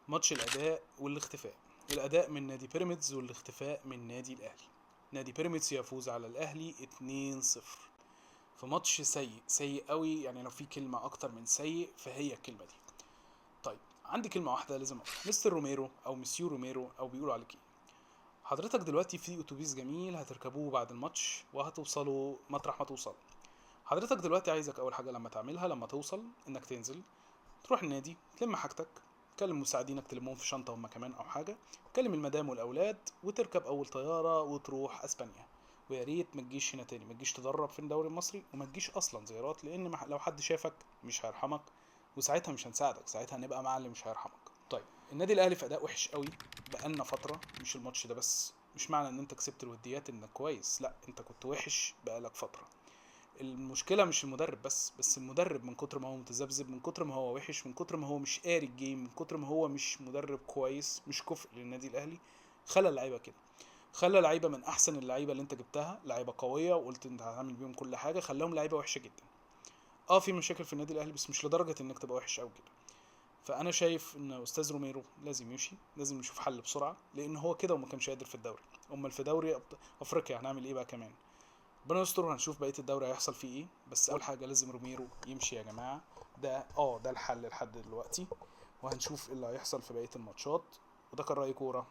ماتش الاداء والاختفاء. الاداء من نادي بيراميدز والاختفاء من نادي الاهلي. نادي بيراميدز يفوز على الاهلي 2-0 في ماتش سيء، سيء قوي، يعني لو في كلمة اكتر من سيء فهي الكلمة دي. طيب عندي كلمة واحدة لازم اقولها، مستر روميرو او مسيو روميرو او بيقولوا عليك ايه. حضرتك دلوقتي في اتوبيس جميل هتركبوه بعد الماتش وهتوصلوا مطرح ما توصلوا. حضرتك دلوقتي عايزك اول حاجة لما تعملها لما توصل انك تنزل تروح النادي، تلم حاجتك، تكلم مساعدينك تلمهم في شنطه هم كمان او حاجة، تكلم المدام والاولاد وتركب اول طيارة وتروح اسبانيا. ويا ريت ما تجيش هنا تاني، ما تجيش تدرب في الدوري المصري وما تجيش اصلا زيارات، لان لو حد شافك مش هيرحمك، وساعتها مش هنساعدك، ساعتها هنبقى مع اللي مش هيرحمك. طيب النادي الاهلي في اداء وحش قوي بقالنا فترة، مش الماتش ده بس، مش معنى ان انت كسبت الوديات انك كويس، لا انت كنت وحش بقالك فترة. المشكلة مش المدرب بس المدرب من كتر ما هو متذبذب، من كتر ما هو وحش، من كتر ما هو مش قاري ال game، من كتر ما هو مش مدرب كويس، مش كفء للنادي الاهلي، خلى اللعيبة كده، خلى لعيبة من احسن اللعيبة اللي انت جبتها، لعيبة قوية وقلت انت هتعمل بيهم كل حاجة، خلاهم لعيبة وحشة جدا. في مشاكل في النادي الاهلي بس مش لدرجة انك تبقى وحش قوي كده. فانا شايف ان استاذ روميرو لازم يمشي، لازم نشوف حل بسرعة، لان هو كده وما كانش قادر في الدوري، امال في دوري افريقيا هنعمل ايه بقى كمان؟ ربنا يستر وهنشوف بقية الدوري هيحصل فيه ايه. بس اول حاجة لازم روميرو يمشي يا جماعة، ده الحل لحد دلوقتي، وهنشوف ايه اللي هيحصل في بقية الماتشات. وده كان راي كورة.